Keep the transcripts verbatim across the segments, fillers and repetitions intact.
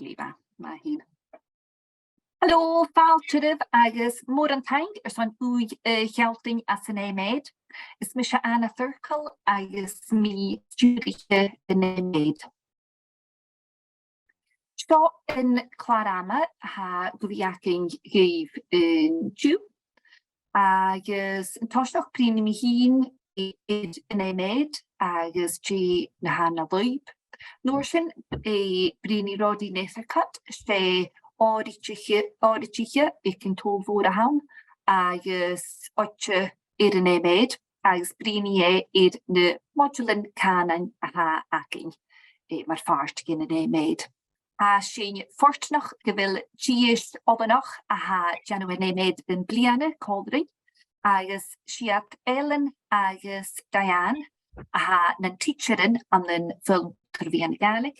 Glè mhath, math fhèin. Hello, fàilte oirbh agus mòran taing airson ùidh a shealltainn anns an MEd. Is mise Anna Thirkell agus mi stiùiriche an MEd. Seo an clàr-ama a tha gu bhith againn dhuibh an-diugh. Agus an toiseach bruidhnidh mi fhìn air an MEd agus dè na tha na lùib. An uair sin, eh, bruidhnidh Roddy Nethercutt, 's e òraidiche, òraidiche aig an t-Sabhal Mhòr a th' ann, agus oide air an MEd, agus bruidhnidh e air na modailean cànain a tha againn, eh, mar phàirt dhen MEd. Tha sinn fortanach gu bheil dithis oileanach a tha a' dèanamh an MEd am-bliadhna còmhla rinn, agus 's iad Ellen agus Diane a tha nan tidsearan ann am foghlam tro mheadhan na Gàidhlig,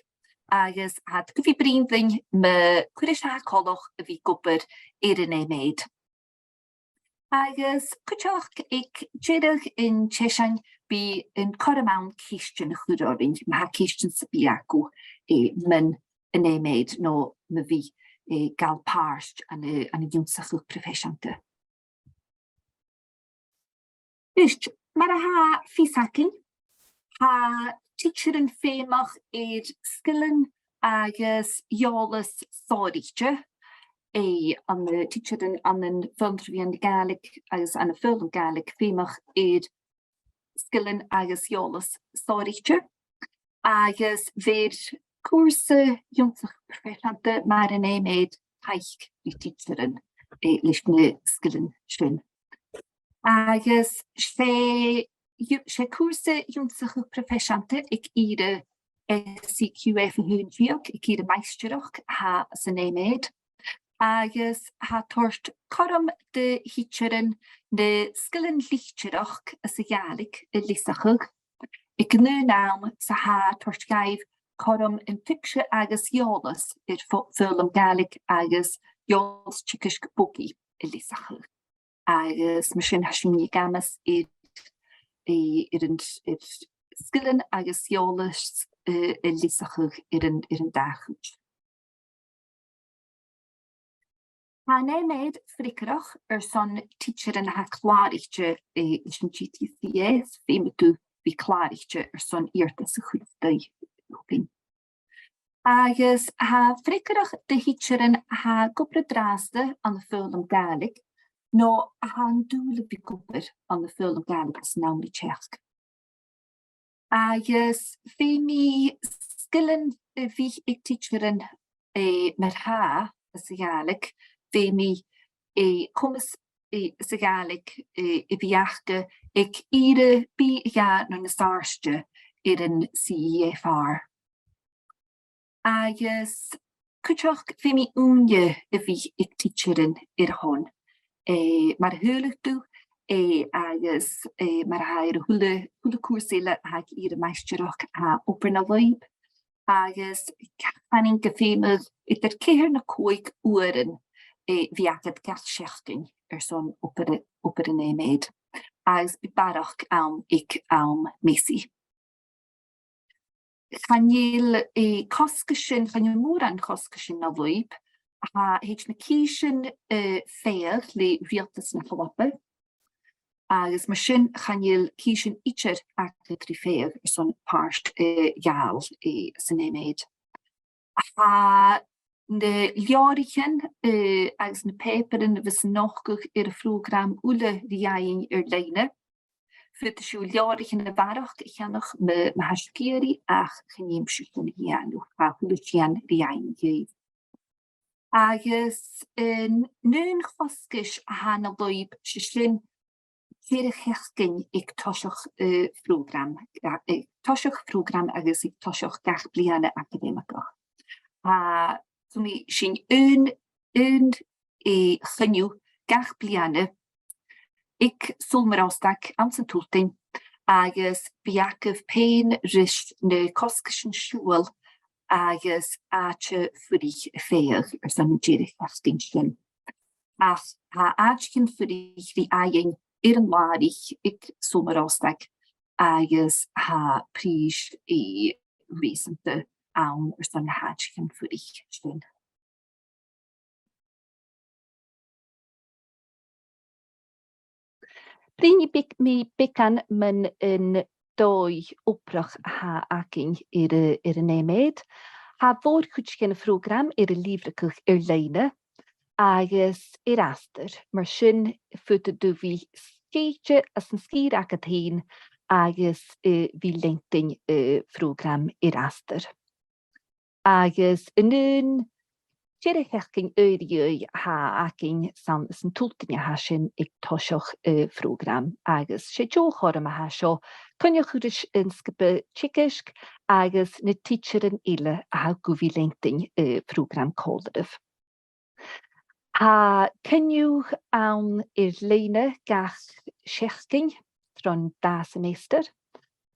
agus tha iad gu bhith a' bruidhinn rinn mu cò ris a tha e coltach a bhith ag obair air an MEd. Agus cuideachd aig deireadh an t-seisein bidh an cothrom ann ceistean a chur oirnn, ma tha ceistean sam bith agaibh, eh, mun an MEd no mu bhith, eh, a' gabhail pàirt ann an, ann an ionnsachadh proifeiseanta. Is, mar a tha fios againn, tha tidsearan feumach air sgilean agus eòlas sònraichte, eh, ann an tidsearan ann am foghlam tro mheadhan na Gàidhlig agus ann am foghlam Gàidhlig feumach air sgilean agus eòlas sònraichte. Agus bheir cùrsa ionnsachadh proifeiseanta mar an MEd taic ri tidsearan, eh, leis na sgilean sin. Agus 's e, 's e cùrsa ionnsachadh proifeiseanta aig ìre S C Q F a h-aon deug, aig ìre maighstireachd a tha san MEd. Agus tha e a' toirt cothrom do thidsearan na sgilean litearrachd sa Ghàidhlig a leasachadh. Aig an aon àm 's a tha e a' toirt dhaibh cothrom am tuigse agus eòlas air fo-, foghlam Gàidhlig agus eòlas teagaisg bogaidh a leasachadh. Agus mar sin tha sinn ag amas air, eh, air an, air sgilean agus eòlas, eh, a leasachadh air an, air an dà chuid. Tha an MEd freagarrach airson tidsearan a tha clàraichte, eh, leis an G T C S, feumaidh tu bhith clàraichte airson iarrtas a chur a-staigh thugainn. Agus tha e freagarrach do thidsearan a tha ag obair an-dràsta ann am foghlam Gàidhlig, no a tha an dùil a bhith ag obair ann am foghlam Gàidhlig anns an àm ri teachd. Agus feumaidh sgilean a bhith aig tidsearan, eh, mar-thà sa Ghàidhlig, feumaidh, eh, comas, eh, sa Ghàidhlig, eh, a bhith aca aig ìre B a dhà no nas àirde air an C E F R. Agus cuideachd feumaidh ùine a bhith aig tidsearan air a shon, eh, mar a shaoileadh tu, eh, agus, eh, mar a tha air a h-uile, a h-uile cùrsa eile a tha aig ìre maighstireachd, tha obair na lùib, agus chanainn gum feum eadar ceithir no còig uairean, eh, bhith agad gach seachdain airson obair, obair an MEd, agus bidh barrachd ann aig àm measaidh. Chan eil, eh, cosgaisean, chan eil mòran cosgaisean na lùib, tha, thèid na cìsean, eh, fhèidh le Riaghaltas na h-Alba, agus mar sin chan eil cìsean idir agad ri fhèidh airson pàirt, eh, a ghabhail, eh, san MEd. Tha na leabhraichean, eh, agus na pàipearan a bhios a' nochdadh air a' phrògram uile ri fhaighinn air-loidhne. Faodaidh sibh leabhraichean a bharrachd a cheannach ma, ma tha sibh ag iarraidh, ach chan fheum sibh sin a dhèanamh, tha a h-uile sìon ri fhaighinn dhuibh. Agus an aon chosgais a tha na lùib, 's e sin deireadh-sheachdain aig toiseach, eh, phrògram, eh, aig toiseach phrògram agus aig toiseach gach bliadhna acadaimigeach. Tha, so bidh sinn aon, aon, eh, choinneamh gach bliadhna aig Sabhal Mòr Ostaig anns an t-Sultain, agus bidh agaibh fhèin ris na cosgaisean siubhail agus àite-fuirich a phàigheadh airson an deireadh-sheachdain sin. Ach tha àiteachan fuirich ri fhaighinn air an làraich aig Sabhal Mòr Ostaig agus tha prìs, eh, reusanta ann airson na h-àiteachan fuirich sin. Bruidhnidh mi beagan mun an dòigh-obrach a th' againn air a, air an MEd. Tha a' mhòr-chuid dhen a' phrògram air a lìbhrigeadh air-loidhne, agus air astar. Mar sin, faodaidh tu bhith stèidhichte anns an sgìre agad fhèin agus, eh, bhith leantainn, eh, phrògram air astar. Agus an aon deireadh-sheachdain aghaidh ri aghaidh a th' againn 's ann anns an t-Sultain a tha sinn aig toiseach, eh, phrògram, agus 's e deagh chothrom a tha seo coinneachadh ris an sgioba teagaisg agus na tidsearan eile a tha gu bhith leantainn, eh, phrògram còmhla ribh. Tha cinneadh ann air-loidhne gach seachdain tron dà sheimeastar,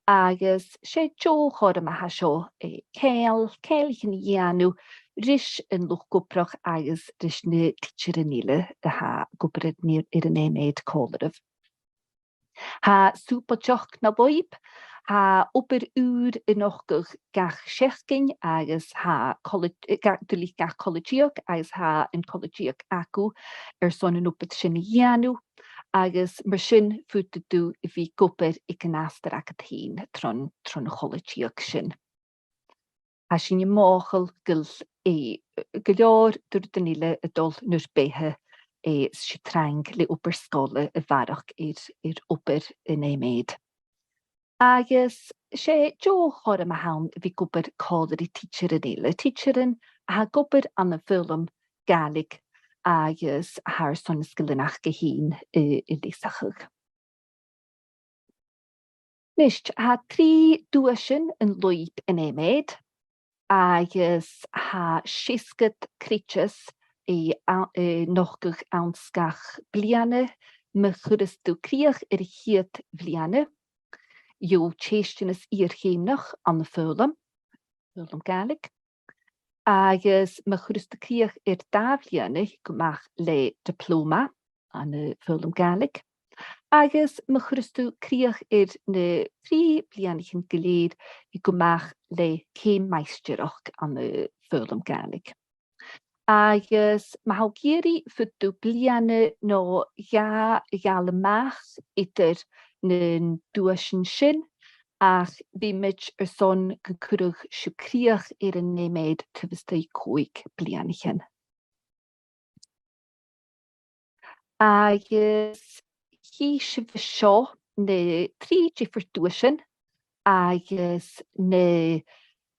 agus 's e deagh chothrom a tha seo, eh, ceangal, ceanglaichean a dhèanamh ris an luchd-obrach agus ris na tidsearan eile a tha ag obair air, air an MEd còmhla ribh. Tha Sùbailte na Lùib, tha obair ùr a' nochdadh gach seachdain agus tha cola-, eh, ga-, duilich gach cola-deug agus tha an cola-deug agaibh airson an obair sin a dhèanamh, agus mar sin faodaidh tu a bhith ag obair aig an astar agad fhèin tron, tron chola-deug sin. Tha sinn mothachail gu bheil, eh, gu leòr de rudan eile a' dol nur beatha, eh, 's sibh trang le obair sgoile a bharrachd air, air obair an MEd. Agus 's e deagh chothrom a th' ann a bhith ag obair còmhla ri tidsearan eile, tidsearan a tha ag obair ann am foghlam Gàidhlig agus a tha airson na sgilean aca fhèin, eh, a leasachadh. Nis, tha trì duaisean an lùib an MEd, agus tha seasgad creideas a, a, a' nochdadh anns gach bliadhna. Ma chuireas tu crìoch air a' chiad bhliadhna, gheibh thu teisteanas iar-cheumnach ann am foghlam, foghlam Gàidhlig. Agus ma chuireas tu crìoch air dà bhliadhna, thig thu a-mach le diploma ann am foghlam Gàidhlig. Agus ma chuireas tu crìoch air na trì bliadhnaichean gu lèir, thig thu a-mach le ceum maighstireachd ann am foghlam Gàidhlig. Agus ma tha thu ag iarraidh, faodaidh tu bliadhna no dhà a ghabhail a-mach eadar na duaisean sin, ach bidh mi airson gun cuireadh sibh crìoch air an MEd taobh a-staigh còig bliadhnaichean. Agus chì sibh an seo na trì diofar duaisean agus na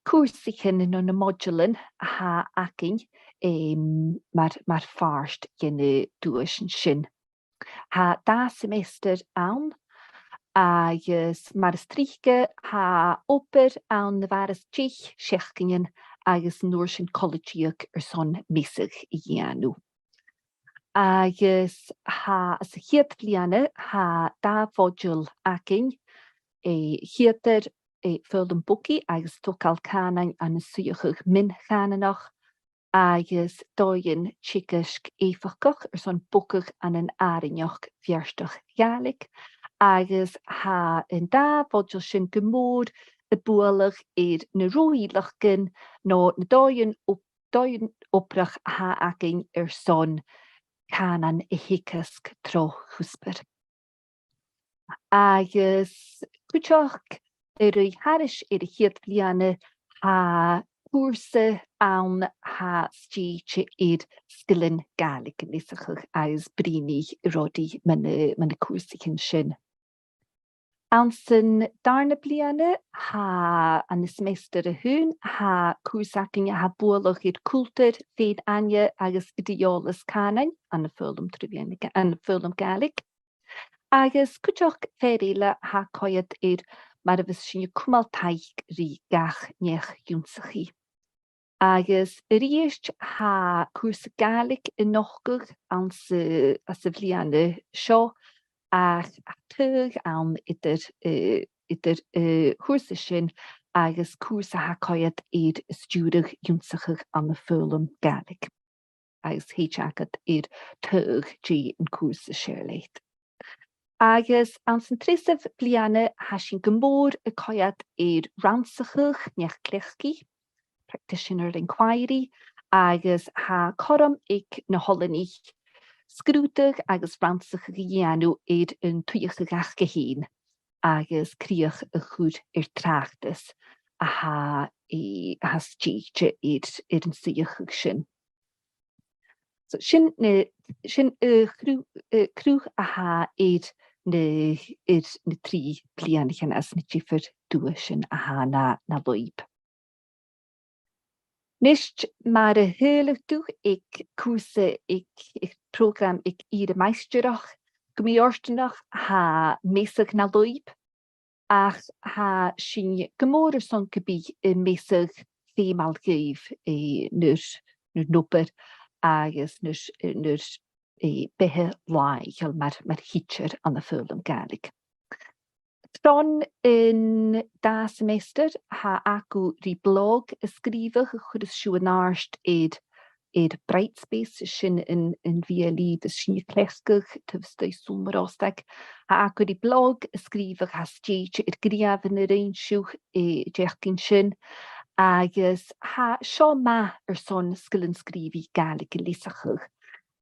cùrsaichean no na modulan a tha againn, em, mar, mar phàirt de na duaisean sin. Tha dà sheimeastar ann, agus mar as trice tha obair ann a mhàireas deich seachdainean agus an uair sin cola-deug airson measadh a dhèanamh. Agus tha, anns a' chiad bhliadhna, tha dà mhodal againn, eh, a' chiad fhear, eh, foghlam bogaidh agus togail cànain ann an suidheachadh mion-chànanach, agus dòighean teagaisg èifeachdach airson bogadh ann an àrainneachd bheartach Ghàidhlig, agus tha an dà mhodal sin gu mòr a' bualadh air na ro-innleachdan no na dòighean ob-, dòighean obrach a th' againn airson cànan a theagasg tro chuspair. Agus cuideachd, a' ruith thairis air a' chiad bhliadhna, tha cùrsa ann a tha stèidhichte air sgilean Gàidhlig a leasachadh agus bruidhnidh Ruairidh mu na, mu na cùrsaichean sin. Anns an dàrna bliadhna, tha, ann an seimeastar a h-aon, tha cùrsa againn a tha a' bualadh air cultar, fèin-aithne agus ideòlas cànain ann am foghlam tro mheadhan na Gà-, ann am foghlam Gàidhlig. Agus cuideachd fear eile a tha a' coimhead air mar a bhios sinn a' cumail taic ri gach neach-ionnsachaidh. Agus a-rithist, tha cùrsa Gàidhlig a' nochdadh anns a', anns a' bhliadhna seo, ach tha taghadh ann eadar, eh, eadar, eh, a' chùrsa sin agus cùrsa a tha a' coimhead air stiùireadh ionnsachaidh ann am foghlam Gàidhlig. Agus thèid agad air taghadh dè an cùrsa as fheàrr leat. Agus anns an treasamh bliadhna, tha sinn gu mòr a' coimhead air rannsachadh neach-cleachdaidh, practitioner inquiry, agus tha cothrom aig na h-oileanaich sgrùdadh agus rannsachadh a dhèanamh air an t-suidheachadh aca fhèin agus crìoch a chur air tràchdas a tha, eh, a tha stèidhichte air, air an suidheachadh sin. So sin na, sin, eh, cruth, eh, cruth a tha air na, air na trì bliadhnaichean anns na diofar duaisean a tha na, na lùib. Nist, mar a shaoileadh tu aig cùrsa aig, aig prògram aig ìre maighstireachd, gu mì-fhortanach tha measadh na lùib, ach tha sinn gu mòr airson gum bi am measadh feumail dhuibh, eh, nur, nur n-obair agus nur, eh, nur, eh, beatha làitheil mar, mar thidsear ann am foghlam Gàidhlig. Tron an dà sheimeastar, tha agaibh ri blog a sgrìobhadh a chuireas sibh an àirde air air Brightspace, sin an, an V L E a bhios sinn a' cleachdadh taobh a-staigh Sabhal Mòr Ostaig. Tha agaibh ri blog a sgrìobhadh a tha stèidhichte air gnìomhan a rinn sibh, eh, an t-seachdain sin. Agus tha seo math airson sgilean sgrìobhaidh Gàidhlig a leasachadh.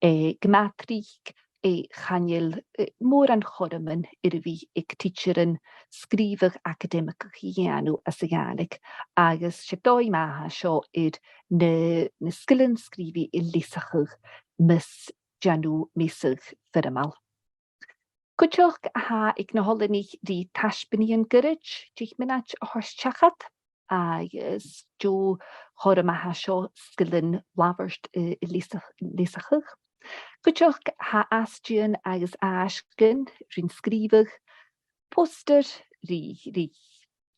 Eh, gu math tric, eh, chan eil, eh, mòran chothroman air a bhith aig tidsearan sgrìobhadh acadaimigeach a dhèanamh anns a' Ghàidhlig, agus 's e dòigh math a tha seo air na, na sgilean sgrìobhaidh a leasachadh mus dèan thu measadh foirmeil. Cuideachd, tha aig na h-oileanaich ri taisbeanaidhean goirid, deich mionaid a thoirt seachad, agus deagh chothrom a tha seo sgilean labhairt, eh, a leasach-, leasachadh. Cuideachd, tha aistean agus aistean rin sgrìobhadh, postair ri, ri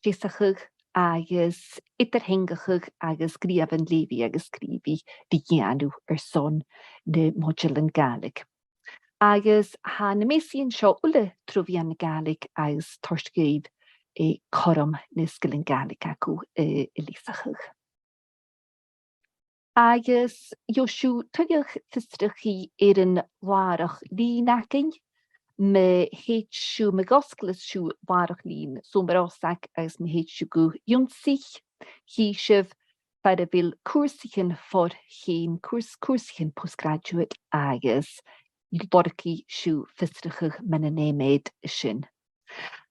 dheasachadh agus eadar-theangachadh agus gnìomhan leughaidh agus sgrìobhaidh ri dhèanamh airson na modailean Gàidhlig. Agus tha na measaidhean seo uile tro mheadhan na Gàidhlig agus toirt dhuibh, eh, cothrom na sgilean Gàidhlig agaibh, eh, a leasachadh. Agus gheibh sibh tuilleadh fiosrachaidh air an làrach-lìn againn, ma thèid sibh, ma dh'fhosglas sibh làrach-lìn Sabhal Mòr Ostaig agus ma thèid sibh gu ionnsaigh, chì sibh far a bheil cùrsaichean for-cheum, cùrs-, cùrsaichean postgraduate agus lorgaidh sibh fiosrachadh mun an MEd sin.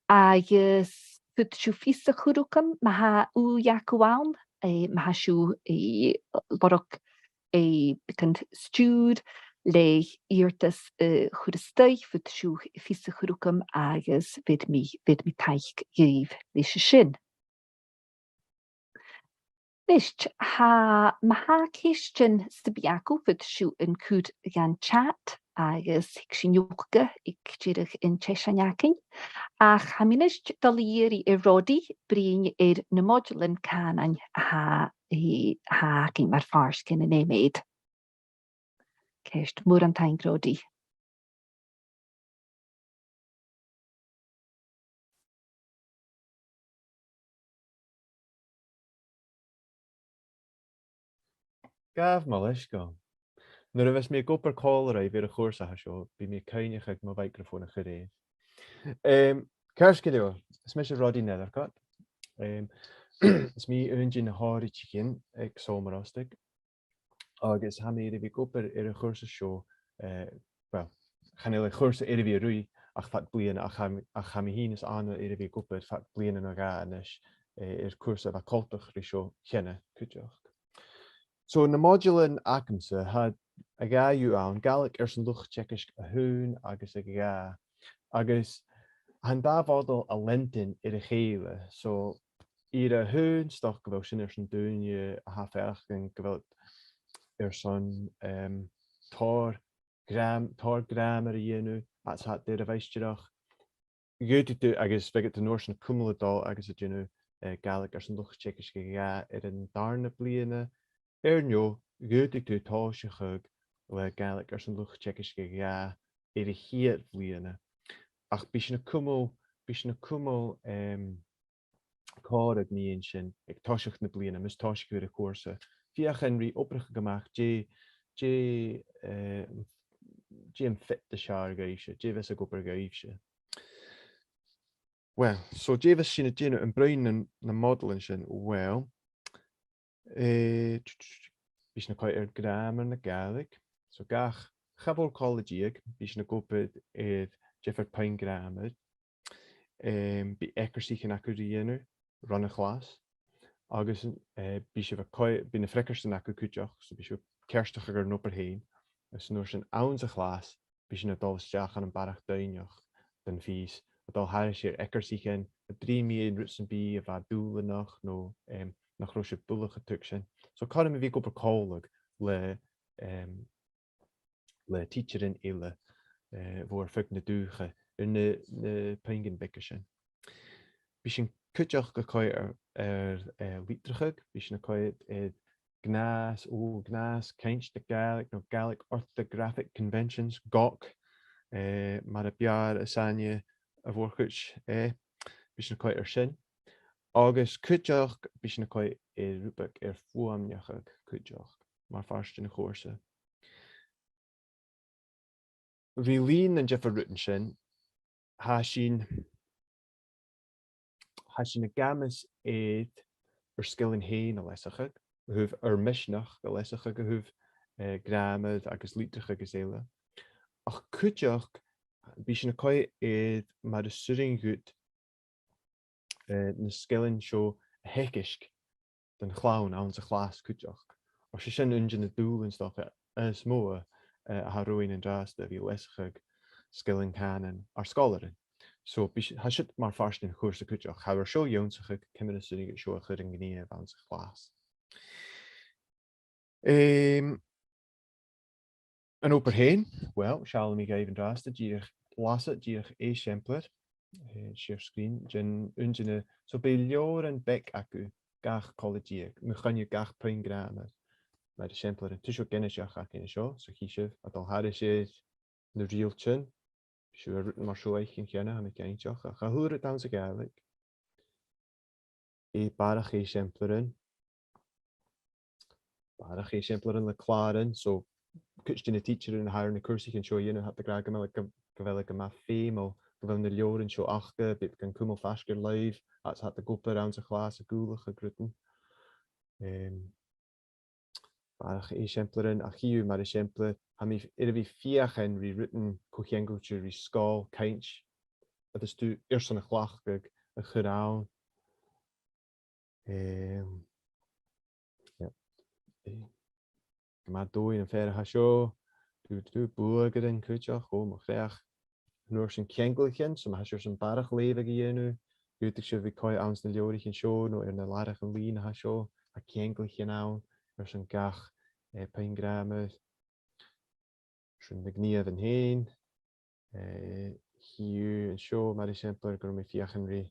Agus faodaidh sibh fios a chur thugam ma tha ùidh agaibh ann, eh, ma tha sibh, eh, a' lorg, eh, beagan stiùir le iarrtas, eh, a chur a-staigh, faodaidh sibh fios a chur thugam agus bheir mi, bheir mi taic dhuibh leis a sin. Nist, tha, ma tha ceistean sam bith agaibh, faodaidh sibh an cur dhan chat agus thig sinn thuca aig deireadh an t-seisein againn. Ach tha mi a-nist a' dol a dh'iarraidh air Roddy bruidhinn air na modailean cànain a tha, eh, a tha againn mar phàirt dhen an MEd. Ceart, mòran taing, Roddy. Gabh mo leisgeul. Nuair a bhios mi ag obair còmhla ribh air a' chùrsa seo, bidh mi a' cuimhneachadh mo mhicreafòn a chur air. Em, ceart gu leòr, is mise Roddy Nethercott. Em, is mi aon de na h-òraidichean aig Sabhal Mòr Ostaig. Agus tha mi air a bhith ag obair air a' chùrsa seo, eh, well, chan eil a' chùrsa air a bhith a' ruith ach fad bliadhna, ach tha, ach tha mi fhìn is Anna air a bhith ag obair fad bliadhna no dhà a-nis, eh, air cùrsa a bha coltach ri seo cheana cuideachd. So, na modailean agamsa, tha a dhà dhiubh ann, Gàidhlig airson luchd-teagaisg a h-aon agus a dhà. Agus tha an dà mhodail a' leantainn air a chèile. So, ìre a h-aon, 's dòcha gu bheil sin airson daoine a tha a' faireachdainn gu bheil iad airson, em, tòrr gram-, tòrr gràmar a dhèanamh, fhad 's a tha iad air a' mhaighstireachd. Dh'fhaodadh tu, agus bhiodh iad an uair sin a' cumail a' dol agus a' dèanamh, eh, Gàidhlig airson luchd-teagaisg a dhà air an dàrna bliadhna. Air neo, dh'fhaodadh tu tòiseachadh le Gàidhlig airson luchd-teagaisg a dhà air a' chiad bhliadhna. Ach bidh sinn a' cumail, bidh sinn a' cumail, em, còmhradh mu dheidhinn sin aig toiseach na bliadhna, mus tòisich thu air a' chùrsa. Feuchainn ri obrachadh a-mach dè, dè, eh, dè am fit as fheàrr dhuibhse, dè bhios ag obair dhuibhse. Well, so dè bhios sinn a' dèanamh am broinn na, na modailean sin? Well, Eh, bidh sinn a' coimhead air gràmar na Gàidhlig. So gach, cha mhòr cola-deug, bidh sinn ag obair air diofar puingean gràmair. Em, bidh eacarsaichean agaibh ri dhèanamh ron a' chlas. Agus, eh, bidh sibh a' coi-, bidh na freagairtean agaibh cuideachd, so bidh sibh a' ceartachadh ur n-obair fhèin. Is an uair sin anns a' chlas, bidh sinn a' dol a-steach ann am barrachd doimhneachd don phìos, a' dol thairis air eacarsaichean, a' bruidhinn mu dheidhinn rud sam bith a bha dùbhlanach no, em, nach robh sibh buileach a' tuigsinn. So cothrom a bhith ag obair còmhla le, em, le tidsearan eile, eh, bho air feadh na dùthcha air na, na puingean beaga sin. Bidh sinn cuideachd a' coimhead air, air, eh, litreachadh, bidh sinn a' coimhead air gnàths, ò, gnàths-cainnt na Gàidhlig, no Gaelic orthographic conventions, gog, eh, mar a b' fheàrr as aithne a' mhòr-chuid, eh, bidh sinn a' coimhead air sin. Agus cuideachd, bidh sinn a' coimhead air rud beag air fuaimneachadh cuideachd, mar phàirt den chùrsa. Ri linn nan diofar rudan sin, tha sinn, tha sinn ag amas air ar sgilean fhèin a leasachadh, a thaobh ar misneachd a leasachadh, a thaobh, eh, gràmar agus litreachadh agus eile. Ach cuideachd, bidh sinn a' coimhead air mar as urrainn dhut eh, na sgilean seo a theagasg don chlann anns a' chlas cuideachd. Oir 's e sin aon de na dùbhlain 's dòcha as motha, eh, a tha romhainn an-dràsta a bhith a' leasachadh sgilean cànain ar sgoilearan. So, bidh si-, tha siud mar phàirt den chùrsa cuideachd. Tha thu air seo ionnsachadh ciamar as urrainn dhut seo a chur an gnìomh anns a' chlas. Em, an obair fhèin, uill, seallaidh mi dhuibh an-dràsta dìreach blasad, dìreach eisimpleir, eh, share screen, den aon de na, so bidh leabhran beag agaibh gach cola-deug, mu choinneamh gach puing gràmair. Mar eisimpleir, an tuiseal ginideach againn an seo, so chì sibh, a' dol thairis air na riaghailtean, bidh sibh air rudan mar seo fhaicinn cheana, tha mi cinnteach, ach a h-uile rud anns a' Ghàidhlig. Eh, barrachd eisimpleirean. Barrachd eisimpleirean le clàran, so cuid de na tidsearan a tha air na cùrsaichean seo a dhèanamh, tha iad ag ràdh gu bheil e gu, gu bheil e gu math feumail gu bheil na leabhrain seo aca, bidh iad gan cumail faisg air làimh, agus tha iad ag obair anns a' chlas a' gabhail rudan. Em, barrachd eisimpleirean, ach chì thu mar eisimpleir, tha mi air a bhith a' feuchainn ri rudan co-cheangailte ri sgoil, cainnt, agus tu airson a chleachdadh a chur ann. Em, yeah. Eh, gu math dòigheil am fear a tha seo, du, du, du, buadhairean cuideachd, o mo chreach. An uair sin ceanglaichean, so ma tha sibh airson barrachd leughadh a dhèanamh, faodaidh sibh a bhith a' coimhead anns na leabhraichean seo, no air na làrach-lìn a tha seo, tha ceanglaichean ann, airson gach, eh, puing gràmair. Sin na gnìomhan fhèin. Eh, chì thu an seo, mar eisimpleir, gun robh mi a' feuchainn ri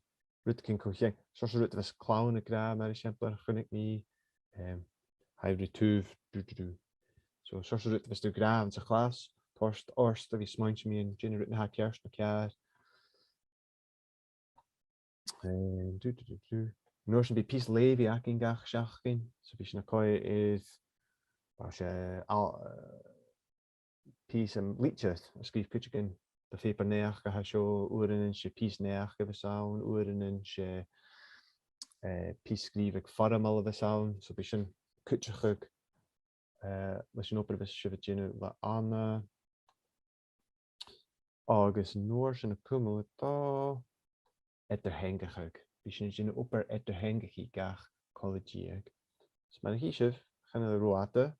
rudeigin co-cheang-, seòrsa rud a bhios clann ag ràdh, mar eisimpleir, chunnaic mi, em, tha e ri taobh, du, du, du. So, seòrsa rud a bhios tu ag ràdh anns a' chlas, toirt ort a bhith a' smaointinn mu dheidhinn rud a tha ceart no ceàrr. Eh, du, du, du, du. An uair sin bidh pìos leughaidh againn gach seachdain, so bidh sinn a' coimhead air, well, 's e, al-, eh, pìos, em, litir a sgrìobh cuideigin do phàipear-naidheachd a tha seo, uaireannan 's e pìos naidheachd a bhios ann, uaireannan 's e, eh, pìos sgrìobhadh foirmeil a bhios ann, so bidh sin a' cuideachadh, eh, leis an obair a bhios sibh a' dèanamh le Anna. Agus an uair sin a' cumail a' dol, eadar-theangachadh. Bidh sinn a' dèanamh obair eadar-theangachaidh gach cola-deug. Is mar a chì sibh, chan eil e ro fhada,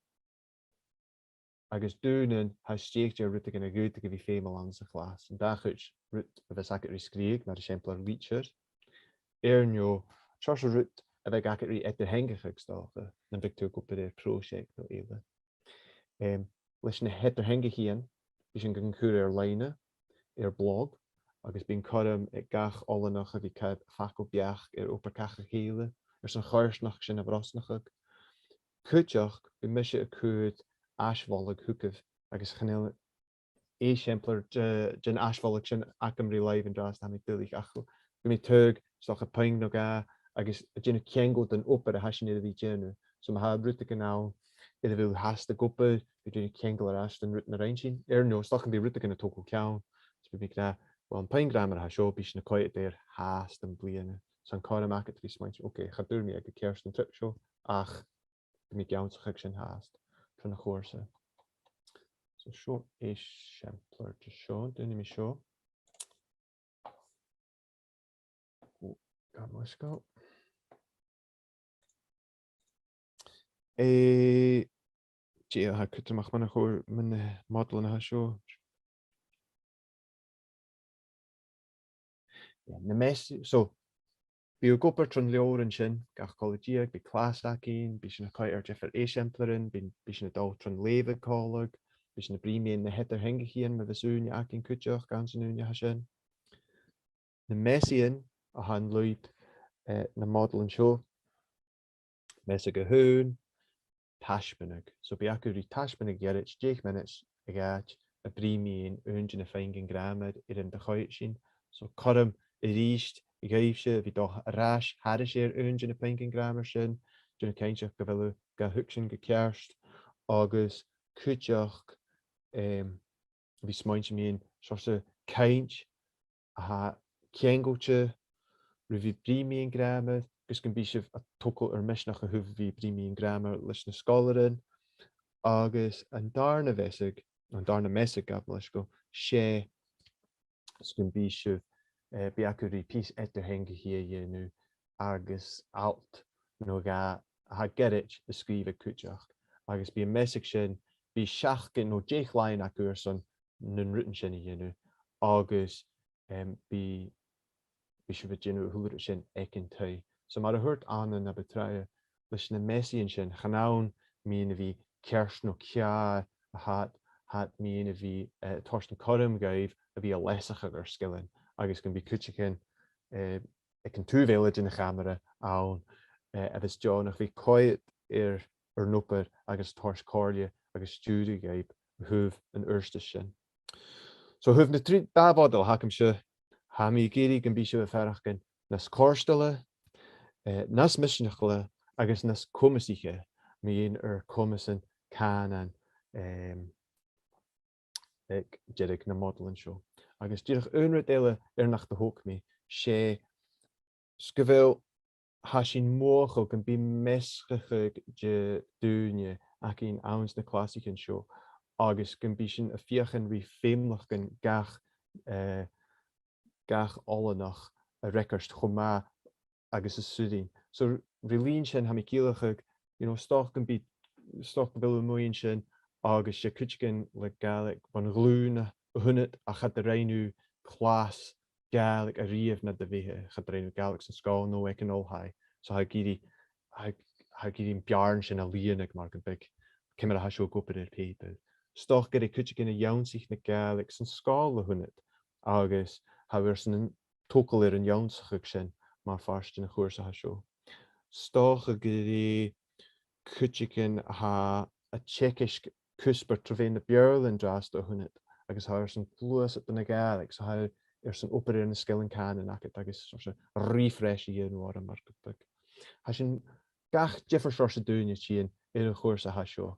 agus daonnan tha stèidhichte air rudeigin a dh'fhaodadh a bhith feumail anns a' chlas. An dà chuid rud a bhios agad ri sgrìobhadh, mar eisimpleir litir, air neo, seòrsa rud a bhiodh agad ri eadar-theangachadh 's dòcha, nam biodh tu ag obair air pròiseact no eile. Em, leis na h-eadar-theangachaidhean, bidh sinn gan cur air-loidhne, air blog, agus bidh an cothrom aig gach oileanach a bhith a' cur facal beachd air obair càch a chèile, airson a' choimhearsnachd sin a bhrosnachadh. Cuideachd, bidh mise a' cur ais-mholadh thugaibh, agus chan eil eisimpleir de, den ais-mholadh sin agam ri làimh an-dràsta, tha mi duilich, ach gum bi mi a' toirt, 's dòcha, puing no dhà, agus a' dèanamh ceangal don obair a tha sinn air a bhith a' dèanamh. So ma tha rudeigin ann air a bheil thu fhathast ag obair, bidh thu a' dèanamh ceangal air ais don rud a rinn sinn. Air neo, 's dòcha gum bi rudeigin a' togail ceann, is bidh mi ag ràdh, uill, am puing gràmair a tha seo, bidh sinn a' coimhead air fhathast am bliadhna. 'S ann cothrom agad a bhith a' smaointinn, ok, cha d' fhuair mi e gu ceart an trip seo, ach gum bi ag ionnsachadh sin fhathast tron a' chùrsa. So seo eisimpleir de seo, dùinidh mi seo. Ò, gabh mo leisgeul. Eh, dè tha cudromach mun a' chùr-, mun a' mhodailean a tha seo. Yeah, na mes-, so, bidh sibh ag obair tron leabhar an sin, gach cola-deug, bidh clas againn, bidh sinn a' coimhead air diofar eisimpleirean, bidh, bidh sinn a' dol tron leughadh còmhla, bidh sinn a' bruidhinn mu na h-eadar-theangachaidhean, ma bhios ùine againn cuideachd, anns an ùine a tha sin. Na measaidhean a th' ann leis, eh, na modailean seo, measadh a h-aon, taisbeanadh. So bidh agaibh ri taisbeanadh ghoirid, deich mionaidean a dh'fhaid, a' bruidhinn mu aon de na puingean gràmair air an do choimhead sinn. So cothrom a-rithist dhuibhse a bhith a' dol air ais thairis air aon de na puingean gràmair sin, dèanamh cinnteach gu bheil sibh ga thuigsinn gu ceart, agus cuideachd, em, a bhith a' smaointinn mu seòrsa cainnt a tha ceangailte ri bhith a' bruidhinn mun ghràmar, agus gum bi sibh a' togail air misneachd a thaobh a bhith a' bruidhinn mun ghràmar leis na sgoilearan. Agus an dàrna mheasadh, an dàrna measadh, gabh mo leisgeul, 's e, 's gum bi sibh, eh, bidh agaibh ri pìos eadar-theangachaidh a dhèanamh agus alt no dhà a tha goirid a sgrìobhadh cuideachd. Agus bidh am measadh sin, bidh seachdain no deich latha agaibh airson nan rudan sin a dhèanamh, agus, em, bidh, bidh sibh a' dèanamh a h-uile rud sin aig an taigh. So mar a thuirt Anna na bu tràithe, leis na measaidhean sin, chan ann mu dheidhinn a bhith ceart no ceàrr a tha iad, tha iad mu dheidhinn a bhith, eh, toirt an cothrom dhuibh a bhith a' leasachadh ur sgilean, agus gum bi cuideigin, eh, aig an taobh eile den chamara ann, eh, a bhios deònach a bhith a' coimhead air, air an obair agus a' toirt comhairle agus stiùireadh dhuibh a thaobh an adhartais sin. So a thaobh na trì, dà mhodail a th' agamsa, tha mi ag iarraidh gum bi sibh a' faireachdainn nas comhartaile, eh, nas misneachaile agus nas comasaiche mu dheidhinn ur comasan cànain, em, aig deireadh nam modailean seo. Agus dìreach aon rud eile air nach do thog mi, 's e 's gu bheil, tha sinn mothachail gum bi measgachadh de dhaoine againn anns na clasaichean seo, agus gum bi sinn a' feuchainn ri feumalachdan gach, eh, gach oileanach a fhreagairt cho math agus as urrainn. So, ri linn sin, tha mi a' ciallachadh, you know, 's dòcha gum bi, 's dòcha gu bheil thu a-muigh an sin, agus 's e cuideigin le Gàidhlig bhon ghlùin a th' annad, ach cha do rinn thu clas Gàidhlig a-riamh nad bheatha, cha do rinn thu Gàidhlig san sgoil no aig an oilthigh. So tha thu ag iarraidh, tha, tha thu ag iarraidh am beàrn sin a lìonadh mar gum biodh, ciamar a tha seo ag obair air pàipear. 'S dòcha gur e cuideigin a dh'ionnsaich na Gàidhlig san sgoil a th' annad, agus tha thu airson an togail air an ionnsachadh sin mar phàirt den chùrsa a tha seo. 'S dòcha gur e cuideigin a tha a' teagasg cuspair tro mheadhan na Beurla an-dràsta a th' annad, agus tha thu airson gluasad dhan a' Ghàidhlig, so tha thu airson obair air na sgilean cànain agad agus seòrsa refresh a dhèanamh orra mar gum biodh. Tha sinn, gach diofar seòrsa daoine a' tighinn air a' chùrsa a tha seo,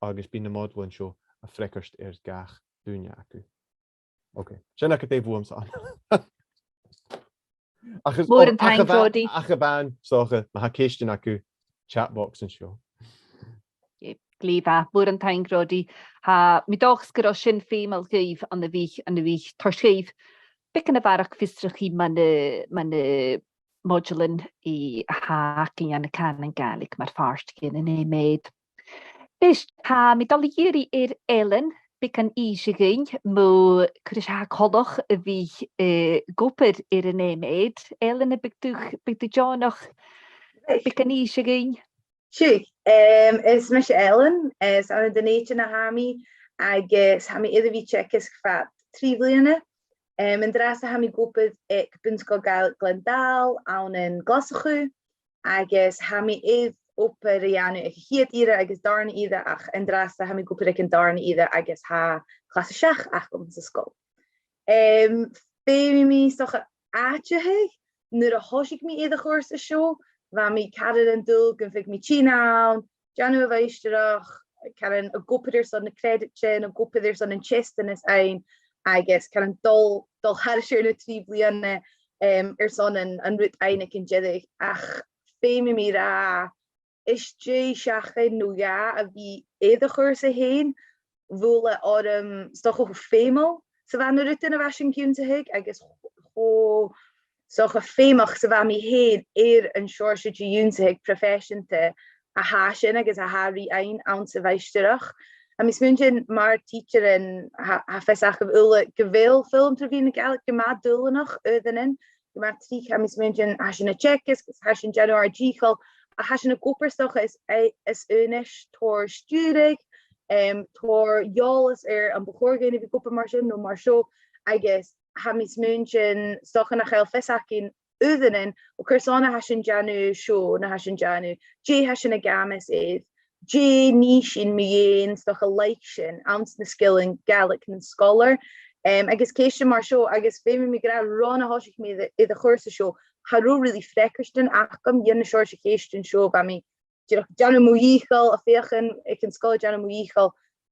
agus bidh na modailean seo a' freagairt air gach duine agaibh. Ok, sin agad e bhuamsa. Ach is, Mòran taing, Ruairidh. Ach a bheil, 's dòcha, ma tha ceistean agaibh, chat box an seo. Yep, glè mhath, mòran taing, Ruairidh. Tha mi an dòchas gun robh sin feumail dhuibh, ann a bhith, ann a bhith toirt dhuibh beagan a bharrachd fiosrachaidh mun, mun modailean a th' againn ann an cànan Gàidhlig mar phàirt den MEd. Nis, tha mi a' dol a dh'iarraidh air Ellen beagan innse dhuinn mu cò ris a tha e coltach a bhith, eh, ag obair air an MEd. Ellen, am biodh tu, am biodh tu deònach beagan innse dhuinn? Sure. Em, is mise Ellen, is ann à Dùn Èideann a tha mi, agus tha mi air a bhith a' teagasg fad trì bliadhna. Em, an-dràsta tha mi ag obair aig Bun-sgoil Ghàidhlig Gleann Dail ann an Glaschu, agus tha mi air obair a dhèanamh aig a' chiad ìre agus dàrna ìre, ach an-dràsta tha mi ag obair aig an dàrna ìre agus tha clas a seachd agam sa sgoil. Em, feumaidh mi 's dòcha aideachadh, nuair a thòisich mi air a' chùrsa seo, bha mi caran an dùil gum faic mi tighinn ann, dèanamh a' mhaighstireachd, caran ag obair airson na credit sin, ag obair airson an teisteanas fhaighinn, agus caran dol, dol thairis air na trì bliadhna, em, airson an, an rud fhaighinn aig an deireadh, ach feumaidh mi ràdh, às dèidh seachdain no dhà a bhith air a' chùrsa fhèin, bhuail e orm 's dòcha cho feumail 's a bha na rudan a bha sinn ag ionnsachadh agus cho, cho 's dòcha feumach 's a bha mi fhèin air an seòrsa de dh'ionnsachadh proifeiseanta a tha sin agus a tha ri fhaighinn anns a' mhaighstireachd. Tha mi a' smaointinn mar tidsearan, tha, tha fios agaibh uile gu bheil foghlam tro mheadhan na Gàidhlig gu math dùbhlanach air an aon, gu math tric. Tha mi a' smaointinn, tha sinn a' teagasg, tha sinn a' dèanamh ar dìcheall, ach tha sinn ag obair 's dòcha às, às aonais tòrr stiùiridh, em, tòrr eòlas air am bu chòir dhuinn a bhith ag obair mar sin no mar seo, agus tha mi a' smaointinn 's dòcha nach eil fios againn uaireannan, o, carson a tha sinn a' dèanamh seo, na tha sinn a' dèanamh, dè tha sinn ag amas air, dè nì sinn mu dheidhinn 's dòcha a' leigeil sin anns na sgilean Gàidhlig nan sgoilear. Em, agus ceistean mar seo, agus feumaidh mi ag ràdh, ron a thòisich mi air, air a' chùrsa seo, cha robh really freagairtean agam dha na seòrsa cheistean seo, bha mi dìreach a' dèanamh mo dhìcheall, a' feuchainn aig an sgoil a' dèanamh mo dhìcheall,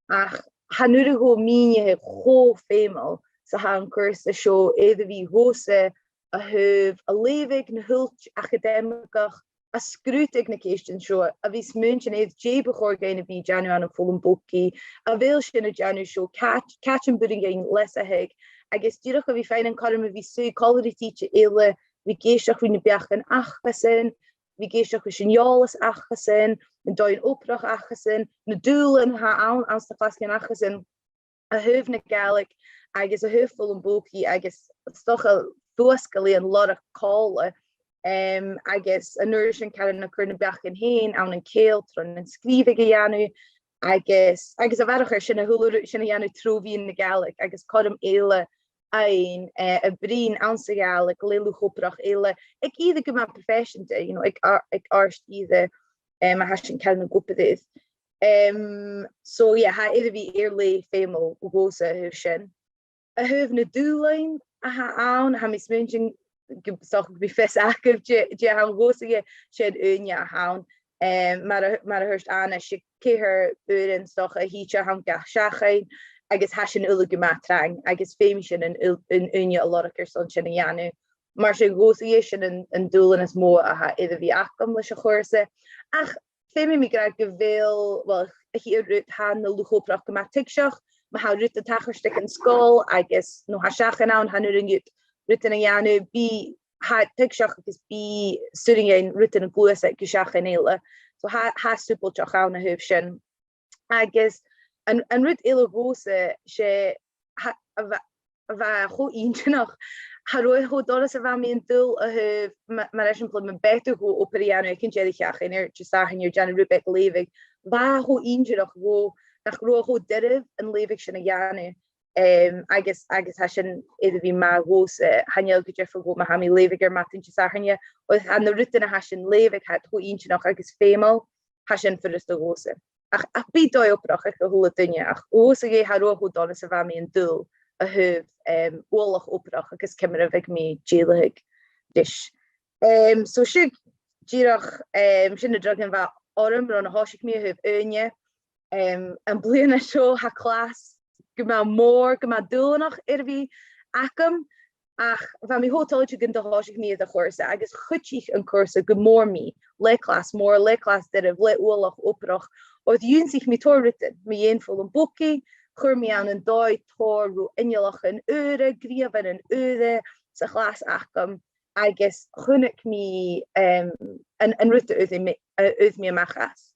ach chan urrainn dhomh mìneachadh cho feumail 's a tha an cùrsa seo air a bhith dhòmhsa a thaobh a' leughadh na h-uilt acadaimigeach, a' sgrùdadh na ceistean seo, a bhith a' smaointinn air dè bu chòir dhuinn a bhith a' dèanamh ann am foghlam bogaidh, a bheil sinn a' dèanamh seo, càit, càit am b' urrainn dhuinn leasachadh, agus dìreach a bhith a' faighinn an cothrom a bhith a' suidhe còmhla ri tidsearan eile, bhith ag èisteachd ri na beachdan acasan, bhith ag èisteachd ris an eòlas acasan, an dòigh-obrach acasan, na dùbhlain a th' ann, anns na clasaichean acasan, a thaobh na Gàidhlig agus a thaobh foghlam bogaidh agus 's dòcha fuasglaidhean lorg còmhla, em, agus an uair sin caran a' cur nam beachdan fhèin ann an cèill tron an sgrìobhadh a dhèanamh, agus, agus a bharrachd air sin a h-uile rud sin a dhèanamh tro mheadhan na Gàidhlig agus cothrom eile fhaighinn, eh, a' bruidhinn anns a' Ghàidhlig le luchd-obrach eile, aig ìre gu math proifeiseanta, you know, aig ar-, aig àrd-ìre, em, a tha sinn caran ag obair air. Em, so, yeah, tha e air a bhith air leth feumail dhòmhsa a thaobh sin. A thaobh na dùbhlain a th' ann, tha mi a' smaointinn gu, 's dòcha gum bi fios agaibh dè, dè th' ann dhòmhsa, 's e an ùine a th' ann. Em, mar a, mar a thuirt Anna, 's e ceithir uairean 's dòcha a thìde a th' ann gach seachdain, agus tha sin uile gu math trang, agus feumaidh sinn an ù-, an ùine a lorg airson sin a dhèanamh. Mar sin dhòmhsa, 's e sin an, an dùbhlan as motha a tha air a bhith agam leis a' chùrsa. Ach feumaidh mi ag ràdh gu bheil, well, a' chiad rud, tha na luchd-obrach gu math tuigseach, ma tha rud a' tachairt aig an sgoil agus, no tha seachdain ann, chan urrainn dhut rudan a dhèanamh, bidh, tha tuigseach agus bidh 's urrainn rudan a ghluasad gu seachdain eile. So tha, tha sùbailteachd ann a thaobh sin. Agus an, an rud eile dhòmhsa, 's e, tha, a bha, a bha e cho inntinneach, cha robh e cho doirbh 's a bha mi an dùil a thaobh, ma-, mar eisimpleir, ma b' fheudar dhomh obair a dhèanamh aig an deireadh-sheachdain air Disathairne air dèanamh rud beag leughadh, bha e cho inntinneach dhomh nach robh e cho doirbh an leughadh sin a dhèanamh. Em, agus, agus tha sin air a bhith math dhòmhsa, eh, chan eil e gu diofar dhomh ma tha mi a' leughadh air madainn Disathairne, oir tha na rudan a tha sin a' leughadh, tha iad cho inntinneach agus feumail, tha sin furasta dhòmhsa. Ach, ach bidh dòigh-obrach aig a h-uile duine, ach dhòmhsa dheth cha robh e cho doirbh 's a bha mi an dùil a thaobh, em, uallach obrach agus ciamar a bhiodh mi a' dèiligeadh ris. Em, so sin dìreach, em, sin na draghan a bha orm ron a thòisich mi a thaobh ùine. Em, am bliadhna seo tha clas gu math mòr, gu math dùbhlanach air a bhith agam, ach bha mi cho toilichte gun do thòisich mi air a' chùrsa, agus chuidich an cùrsa gu mòr mi, le clas mòr, le clas doirbh, le uallach obrach, oir dh'ionnsaich mi tòrr rudan mu dheidhinn foghlam bogaidh, chuir mi ann an dòigh tòrr ro-innleachdan ùra, gnìomhan ùra sa chlas agam, agus chunnaic mi, em, an, an rud a fhuair mi, a fhuair mi a-mach às.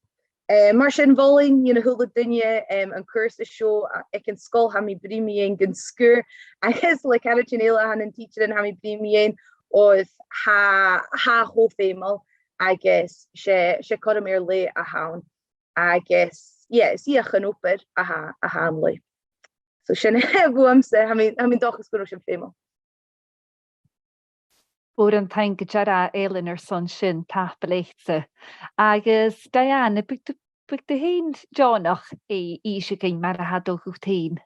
Eh, mar sin, mholainn dhan a h-uile duine, em, an cùrsa seo, a, aig an sgoil tha mi a' bruidhinn mu dheidhinn gun sgur, agus le caraidean eile a th' ann, an tidsearan tha mi a' bruidhinn mu dheidhinn, oir tha, tha e cho feumail, agus 's e, 's e cothrom air leth a th' ann. Agus, yeah, is fhiach an obair a tha, a th' ann leis. So sin e bhuamsa, tha mi, tha mi an dòchas gun robh sin feumail. Mòran taing gu dearbh, Ellen, airson sin, tapadh leatsa. Agus Diane, am biodh tu, am biodh tu fhèin deònach innse dhuinn mar a tha dol dhut fhèin?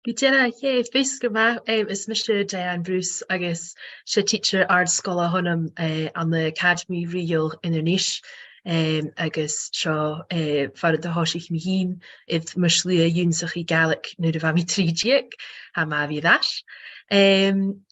Gu dearbh, yeah, feasgar math, em, is mise Diane Bruce agus 's e tidsear àrd-sgoile a th' annam, eh, ann an Acadamaidh Rìoghail Inbhir Nis, em, agus seo, eh, far an do thòisich mi fhìn air mo shlighe ionnsachadh Gàidhlig nuair a bha mi trì deug, tha mi air ais. Em,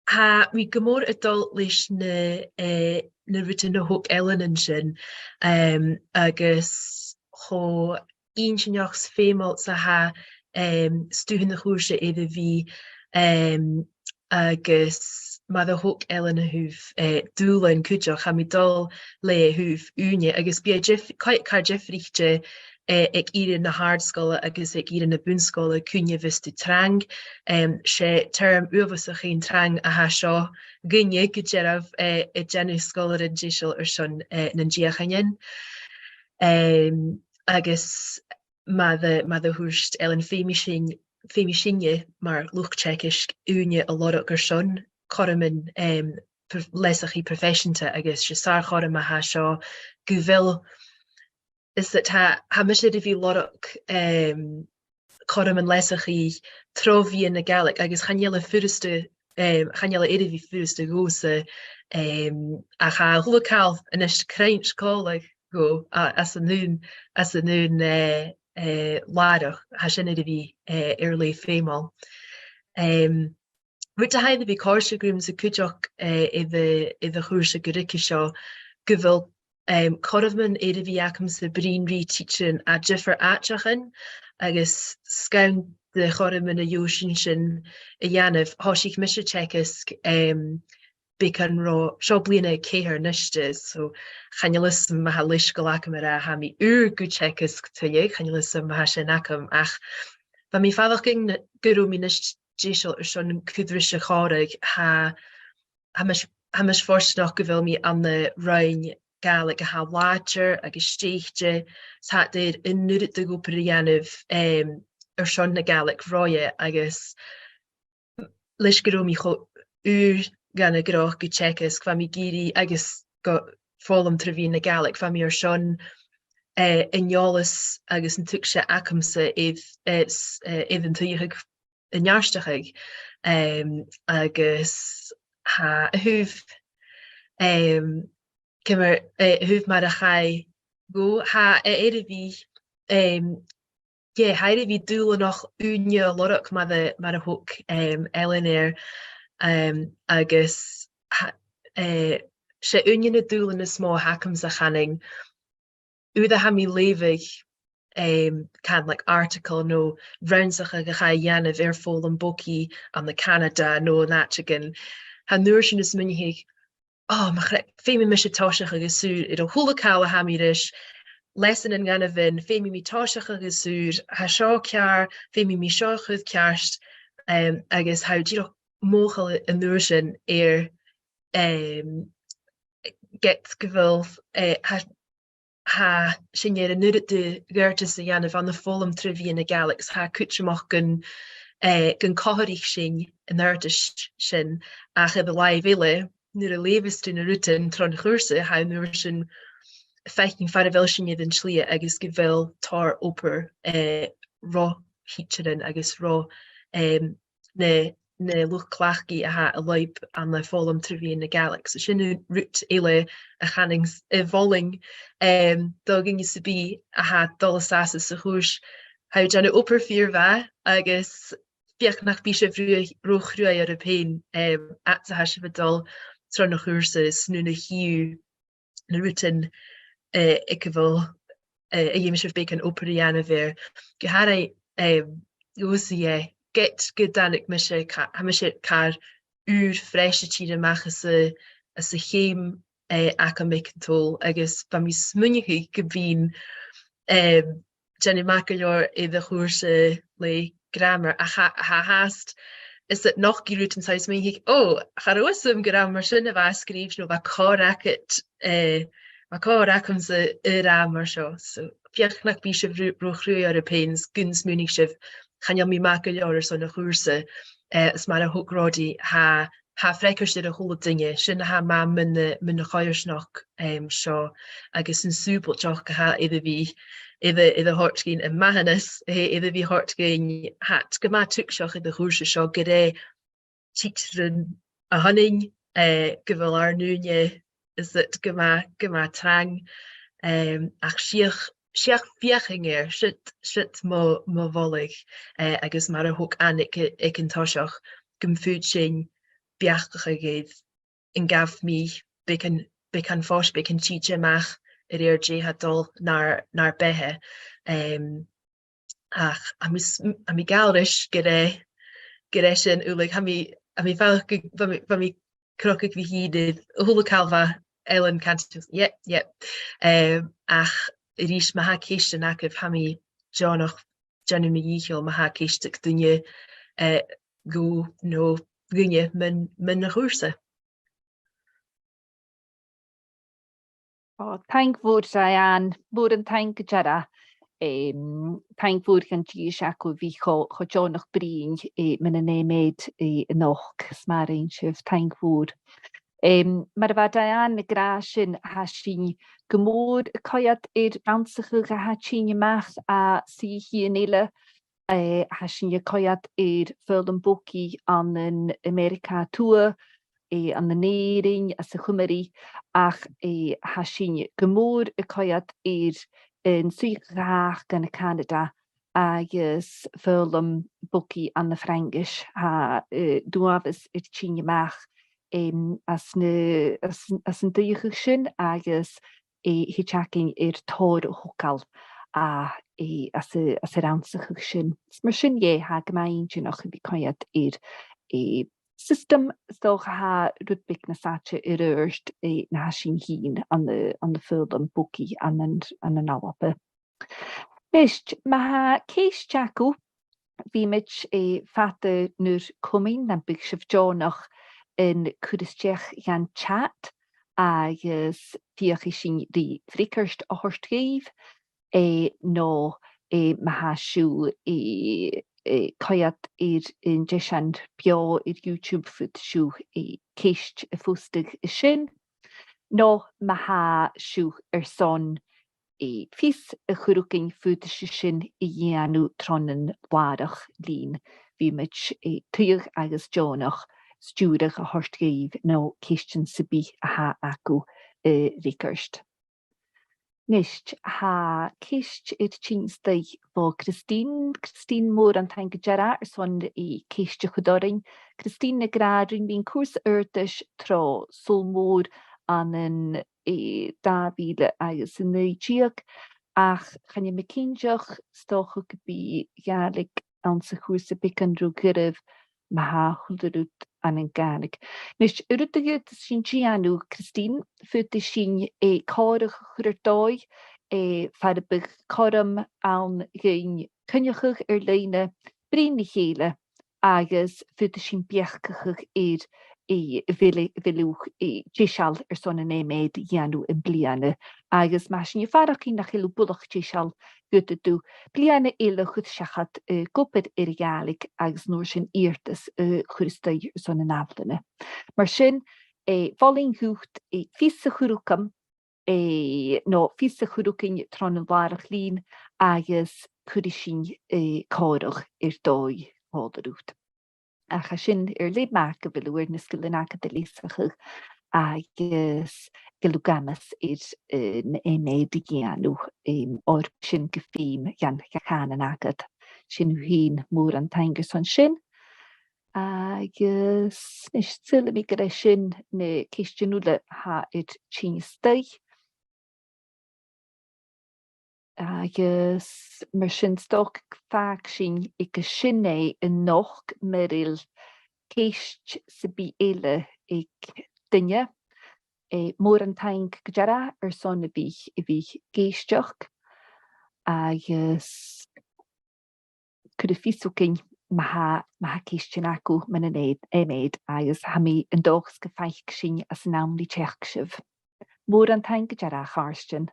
tha mi gu mòr a' dol leis na, eh, na rudan a thog Ellen an sin, em, agus cho inntinneach 's feumail 's a tha, em, stuthan a' chùrsa air a bhith, em, agus mar a thog Ellen a thaobh, eh, dùbhlain cuideachd, tha mi a' dol leatha a thaobh ùine, agus bidh e dif-, ca-, car diofraichte, eh, aig ìre na h-àrd-sgoile agus aig ìre na bun-sgoile, cuin a bhios tu trang. Em, 's e term uabhasach fhèin trang a tha seo dhuinne gu dearbh, eh, a' dèanamh sgoilearan deiseil airson, eh, nan deuchainnean. Em, agus mar a, mar a thuirt Ellen, feumaidh sinn, feumaidh sinne mar luchd-teagaisg ùine a lorg airson cothroman, em, prof-, leasachaidh proifeiseanta, agus 's e sàr-chothrom a tha seo gu bheil, is that tha, tha mise air a bhith a' lorg, em, cothroman leasachaidh tro mheadhan na Gàidhlig, agus chan eil e furasta, em, chan eil e air a bhith furasta dhòmhsa, em, ach tha a h-uile càil a-nis cruinn còmhla dhomh, a, anns an aon, anns an aon, eh, eh, làrach, tha sin air a bhith, eh, air leth feumail. Em, rud a tha air a bhith còrdadh riumsa cuideachd, eh, air a', air a' chùrsa gu ruige seo, gu bheil, em, cothroman air a bhith agamsa bruidhinn ri tidsearan à diofar àiteachan, agus 's gann de chothroman a gheibh sinn sin a dhèanamh, thòisich mise teagasg, em, beagan ro, seo bliadhna a ceithir a-niste, so chan eil fhios agam ma tha leisgeul agam a ràdh, tha mi ùr gu teagasg tuilleadh, chan eil fhios agam ma tha sin agam, ach bha mi a' faireachdainn gun robh mi a-nis deiseil airson cur ris a' chòmhradh. Tha, tha mise, tha mise fortanach gu bheil mi ann an roinn Gàidhlig a tha làidir agus stèidhichte, 's tha iad air an uiread de dh'obair a dhèanamh, em, airson na Gàidhlig roimhe, agus leis gun robh mi cho ùr dhan a' ghnothach gu teagasg, bha mi ag iarraidh, agus gu foghlam tro mheadhan na Gàidhlig, bha mi airson, eh, an eòlas agus an tuigse agamsa air, eh, s-, eh, air an t-suidheachadh a neartachadh. Em, agus tha, a thaobh, em, ciamar, eh, a thaobh mar a chaidh dhomh, tha e air a bhith, em, yeah, tha e air a bhith dùbhlanach ùine a lorg mar a, mar a thog, em, Ellen air, em, agus tha, eh, 's e aon de na dùbhlain as motha a th' agamsa, chanainn, uair a tha mi a' leughadh, em, can, like, article no rannsachadh a chaidh a dhèanamh air foghlam bogaidh ann an Canada no an àiteigin, tha an uair sin a' smaoineachadh, oh, mo chreach, feumaidh mise tòiseachadh às ùr air a h-uile càil a tha mi ris, leasanan dhan a' bhean, feumaidh mi tòiseachadh às ùr, tha seo ceàrr, feumaidh mi seo a chur ceart, em, agus tha thu dìreach mothachail an uair sin air, em, ged gu bheil, eh, tha, tha sinn air an uiread de dh'adhartas a dhèanamh ann am foghlam tro mheadhan na Gàidhlig, 's tha e cudromach gun, eh, gun comharraich sinn an adhartas sin, ach air an làimh eile, nuair a leughas tu na rudan tron chùrsa, tha thu an uair sin a' faicinn far a bheil sinn air an t-slighe agus gu bheil tòrr obair, eh, ro thidsearan agus ro, em, na, na luchd-cleachdaidh a tha a' lorg ann am foghlam tro mheadhan na Gàidhlig. So sin an rud eile a chanainn-sa a mholainn, em, do dhuine sam bith a tha a' dol an sàs sa chùrsa. Tha thu a' dèanamh obair fìor mhath agus feuch nach bi sibh ro, ro chruaidh oirbh fhèin, em, fhad 's a tha sibh a' dol tron a' chùrsa is nuair a chì thu na rudan, eh, aig a bheil, eh, a dh'fheumas sibh beagan obair a dhèanamh air. Gu h-àraidh, em, dhòmhsa, eh, ged gun tàinig mise, ca-, tha mise car ùr fresh a' tighinn a-mach às a', às a' cheum, eh, agam aig an t-Sabhal, agus bha mi a' smaoineachadh gum bithinn, em, dèanamh math gu leòr air a' chùrsa le gràmar, ach tha, tha fhathast, is it nach gabh rudan, 's tha thu a' smaoineachadh, oh, cha robh fhios agam gur ann mar sin a bha e sgrìobhte, no bha còir agad, eh, bha còir agamsa a ràdh mar seo. So, feuch nach bi sibh ro, ro chruaidh oirbh fhèin, 's gun smaoinich sibh, chan eil mi math gu leòr airson a' chùrsa, eh, is mar a thog Roddy, tha, tha freagairt air a h-uile duine, sin a tha math mun a', mun a' choimhearsnachd, em, seo, agus an sùbailteachd a tha air a bhith, air a, air a thoirt dhuinn, am mathanas, eh, air a bhith a' toirt dhuinn, tha iad gu math tuigseach air a' chùrsa seo, gur e tidsearan a th' annainn, eh, gu bheil ar n-ùine, is it gu math, gu math trang, em, ach 's fhiach, 's fhiach feuchainn air, siud, siud mo, mo mholadh, eh, agus mar a thog Anna aig, aig an toiseach, gum faod sinn beachdachadh air an gabh mi beagan beagan fois, beagan tìde a-mach a rèir dè tha dol nar, nar beatha. Em, ach tha mi s-, tha mi a' gabhail ris gur e, gur e sin uile, tha mi, tha mi a' faireachdainn gu, bha mi, bha mi a' creidsinn gu bheil a h-uile càil a bha Ellen, can't just, yep, yep. Em, ach a-rithist, ma tha ceistean agaibh, tha mi deònach dèanamh mo dhìcheall ma tha ceist aig duine, eh, dhomh no dhuine mun, mun a' chùrsa. Ò, taing mhòr, Diane, mòran taing gu dearbh. Em, taing mhòr dhan dithis agaibh a bhith cho, cho deònach bruidhinn, eh, mun an MEd, eh, a-nochd, is math a rinn sibh, taing mhòr. Em, mar a bha Diane ag ràdh sin, tha sinn gu mòr a' coimhead air rannsachadh a tha a' tighinn a-mach à suidheachaidhean eile, eh, tha sinn a' coimhead air foghlam bogaidh ann an Ameireaga a Tuath, eh, ann an Èirinn, anns a' Chuimrigh, ach, eh, tha sinn gu mòr a' coimhead air an suidheachadh a th' aca ann an Canada agus foghlam bogaidh ann am Fraingis. Tha, eh, uabhas air tighinn a-mach, em, anns na, anns, anns an t-suidheachadh sin agus, eh, thèid againn air tòrr a thogail, eh, anns a', anns an rannsachadh sin. Is mar sin, yeah, tha e gu math inntinneach a bhith a' coimhead air, eh, system, 's dòcha, a tha rud beag nas fhaide air adhart, eh, na tha sinn fhìn ann an, ann am foghlam bogaidh ann an, ann an Alba. Nist, ma tha ceist agaibh, bidh mi, eh, fada nur comain nam biodh sibh deònach an cur a-steach dhan chat agus feuchaidh sinn ri freagairt a thoirt dhuibh, eh, no, eh, ma tha sibh, eh, eh, coimhead air an t-seisean beò air YouTube, faodaidh sibh, eh, ceist a phostadh an sin, no ma tha sibh airson, eh, fios a chur thugainn, faodaidh sibh sin a dhèanamh tron an làrach-lìn. Bidh mi, eh, a' tuigsinn agus deònach stiùireadh a thoirt dhuibh no ceistean sam bith a tha agaibh, eh, a fhreagairt. Nist, tha ceist air tighinn a-steach bho Christine. Christine, mòran taing gu dearbh airson, eh, ceist a chur oirnn. Christine ag ràdh, rinn mi an cùrsa adhartais tro Sabhal Mòr ann an, eh, dà mhìle agus a naoi deug, ach chan eil mi cinnteach, 's dòcha gum bi Gàidhlig anns a' chùrsa beagan ro dhoirbh ma tha a h-uile rud ann an Gàidhlig. Nist, an rud a dh'fhaodas sinn dèanamh, Christine, faodaidh sinn, eh, còmhradh a chur air dòigh, eh, far am biodh cothrom ann dhuinn coinneachadh air-loidhne, bruidhinn ri chèile, agus faodaidh sinn beachdachadh air, eh, a bheil, a bheil thu, eh, deiseil airson an MEd a dhèanamh am-bliadhna. Agus ma tha sinn a' faireachdainn nach eil thu buileach deiseil, faodaidh tu bliadhna eile a chur seachad, eh, ag obair air a' Ghàidhlig agus an uair sin iarrtas, eh, a chur a-steach airson an ath-bhliadhna. Mar sin, eh, mholainn dhut, eh, fios a chur thugam, eh, no fios a chur thugainn tron an làrach-lìn agus cuiridh sinn, eh, còmhradh air dòigh còmhla riut. Ach tha sin air leth math gu bheil thu air na sgilean agad a leasachadh agus gu bheil thu ag amas air, eh, an MEd a dhèanamh, em, oir bidh sin gu feum dhan, dhan chànan agad. Sin thu fhèin, mòran taing airson sin. Agus, nist, saoilidh mi gur e sin na ceistean uile a tha air tighinn a-steach. Agus mar sin, 's dòcha gum fàg sinn aig sin e a-nochd, mura h-eil ceist sam bith eile aig duine. Eh, mòran taing gu dearbh airson a bhith, a bhith ag èisteachd. Agus cuiribh fios thugainn ma tha, ma tha ceistean agaibh mun an e-, MEd, agus tha mi an dòchas gum faic sinn anns an àm ri teachd sibh. Mòran taing gu dearbh, a chàirdean.